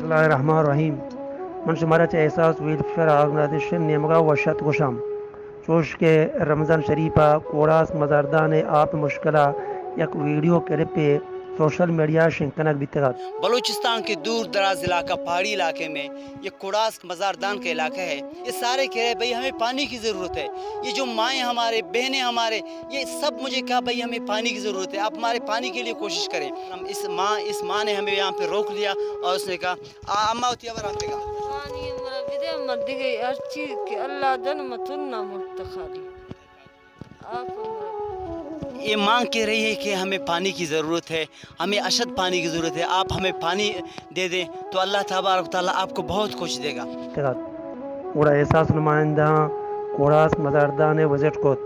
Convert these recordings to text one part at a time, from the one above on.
بسم اللہ الرحمن الرحیم۔ من شمارا چہ احساس ویلفیئر آرگنائزیشن نیمگا وش اتک گوشاں۔ چوش کہ رمضان شریف ء کوڑاسک مزاردان ء آپ مشکل ء یک ویڈیو کلپے سوشل میڈیا ء شنگ کنگ بیتگ ات۔ بلوچستان کے دور دراز علاقہ، پہاڑی علاقے میں یہ کوڑاسک مزاردان کا علاقہ ہے۔ یہ سارے کہہ رہے، بھائی، ہمیں پانی کی ضرورت ہے۔ یہ جو مائیں ہمارے، بہنیں ہمارے، یہ سب مجھے کہا، بھائی، ہمیں پانی کی ضرورت ہے، آپ ہمارے پانی کے لیے کوشش کریں۔ ہم اس ماں، اس ماں نے ہمیں یہاں پہ روک لیا اور اس نے کہا، آ، اما وتی ہبر ء پگا۔ پانی مرا بدے، ما دگہ ہر چیز کہ اللہ دن ما تن نہ مرت خالی۔ آپ مرا۔ یہ ماں کہہ رہی ہے کہ ہمیں پانی کی ضرورت ہے، ہمیں اشد پانی کی ضرورت ہے، آپ ہمیں پانی دے دیں تو اللہ تبارک و تعالیٰ آپ کو بہت کچھ دے گا۔ گڑا احساس نمائندہ کوڑاسک مزاردان ء وزٹ کت۔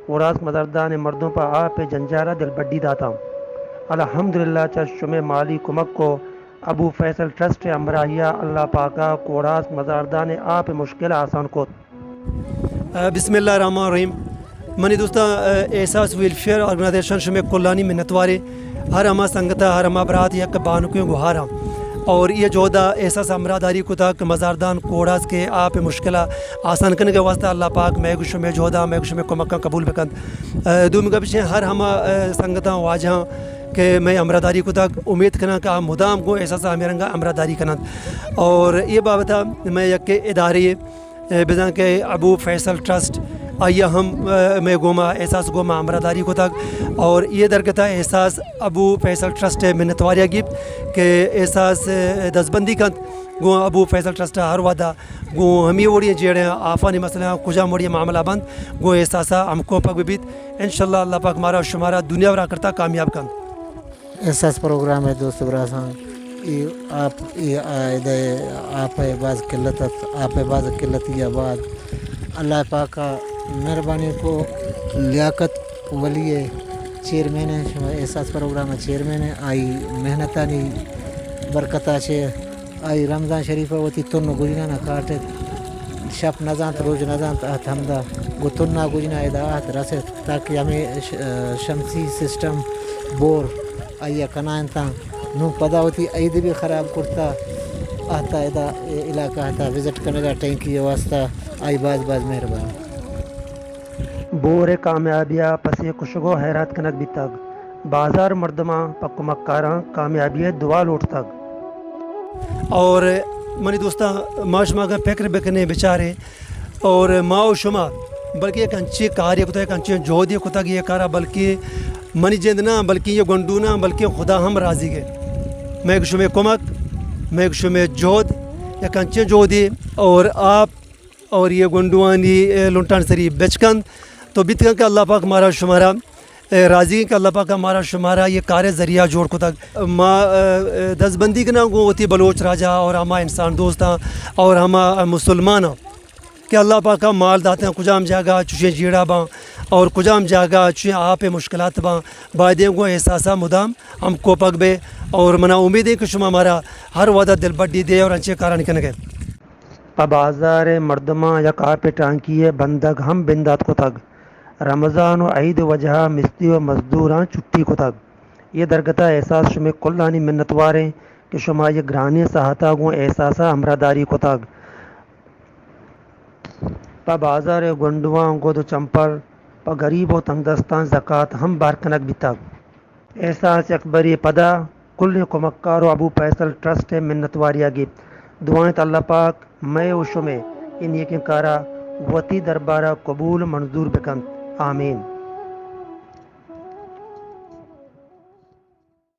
کوڑاسک مزاردان ء مردم پہ آپ ء جنجال ء دلبڈی داتاں۔ الحمدللہ چہ شمے مالی کمک کو ابو فیصل ٹرسٹ ء ہمراہی ء اللہ پاک ء کوڑاسک مزاردان ء آپ ء مشکل آسان کت۔ بسم اللہ الرحمن الرحیم۔ منی دوستاں، احساس ویلفیئر آرگنائزیشن شمے کلانی منتوارے۔ ہر ہما سنگتا، ہر ہما برات یک بانکیں گہاراں۔ اور یہ جہدا احساس ہمراہداری کتا کہ مزاردان کوڑاسک ء آپ مشکل آسان کنگ ء واسطہ اللہ پاک مئے گو شمے جہدا، مئے گو شمے کمکاں قبول بکنت۔ دومی گپ ایش ہر ہما سنگتاں واجہاں کہ مئے ہمراہداری کتگ، امید کناں کہ آ مدام گوں احساس ہمے رنگا ہمراہداری کننت۔ اور یہ بابت میں یک ادارے بزاں کہ ابو فیصل ٹرسٹ، آئی ء ہم مئے گوما احساس گوما ہمراہداری کتگ۔ اور یہ درگتا احساس ابو فیصل ٹرسٹ ء منتواریا گیپت کہ احساس دزبندی کنت گوں ابو فیصل ٹرسٹ ء ہر وہدا گوں ہمی وڑی جیڑے آفانی مسئلہ کجام وڑی معاملہ بند گوں احساسا ہم کوپگ بہ بیت۔ انشاءاللہ اللہ پاک مارا شمارا دنیا و آخرتا کامیاب کنت۔ احساس پروگرام ء دوست براساں، اے آپ، اے آ، ادء آپ ء باز قلت ات، آپ ء باز قلتی ء بعد اللہ پاک ء مہربانی کو لیاقت ولی ء چیئرمین ء، شما احساس پروگرام ء چیئرمین ء، آئی محنتانی برکت ء چہ آئی رمضان شریف ء وتی تن و گژنان ء کاٹت، شپ نہ زانت، روچ نہ زانت، اہت ہمدا گوں تن ء گژنا ادا اہت رست تاکہ ہمے ش-، شمسی سسٹم بور آئی ء کنائینتاں۔ نوں پدا وتی عید بھی خراب کرتا، اہتا ادا علاقہ اہتا وزٹ کنگا ٹینکی ء واسطہ۔ آئی باز باز مہربانی۔ بور ء کامیابی ء پسے کشگ و حیرات کنگ بیتگ۔ بازار مردماں پہ کمکاراں کامیابی ء دعا لوٹتگ۔ اور منی دوستاں، ما شما اگاں فکر بکنیں، بچاریں، اور ما و شما بلکہ یک انچیں کارے کتگ، یک انچیں جہدے کتگ یہ کارا، بلکہ منی جند نہ، بلکہ یہ گونڈو نہ، بلکہ خدا ہم راضی گئے۔ مئے شمے کمک، مئے شمے جہد، یک انچیں جہدے، اور آپ اور یہ گونڈوانی، اے، لنٹان سری بچکند تو بیتگن کہ اللہ پاک مارا شمارا، اے، راضی کہ اللہ پاک مارا شمارا یہ کار ذریعہ جوڑ کتگ۔ ما، اے، اے، دزبندی کناں گوں وتی بلوچ راجا اور ہما انسان دوستاں اور ہما مسلماناں کہ اللہ پاکا مال داتن، کجام جاگہ چوشیں جیڑا باں اور کجام جاگہ چوشیں آپ مشکلات باں، بایدیں گوں احساسا مدام ہم کوپگ بے۔ اور منا امید ہے کہ شما مارا ہر وعدہ دلبڈی دے اور انچیں کارانی کنگے۔ پہ بازار ء مردماں یک آپ ء ٹانکی ء بندگ ہم بندات کتگ۔ رمضان و عید ء وجہ ء مستی و مزدوراں چھٹی کتگ۔ یہ درگت ء احساس شمے کلانی منتوار ایں کہ شما یہ گرانیں ساعت ء گوں احساس ء ہمراہداری کتگ۔ پہ بازار ء گونڈواں گد و چمپل، پہ گریب و تنگدستاں زکات ہم بار کنگ بیتگ۔ احساس یک برے پدا کلیں کمکار و ابو فیصل ٹرسٹ ء منتواریا گیپت۔ دعا انت اللہ پاک مئے و شمئے اے نیکیں کارا وتی دربارا قبول و منظور بکنت۔ آمین۔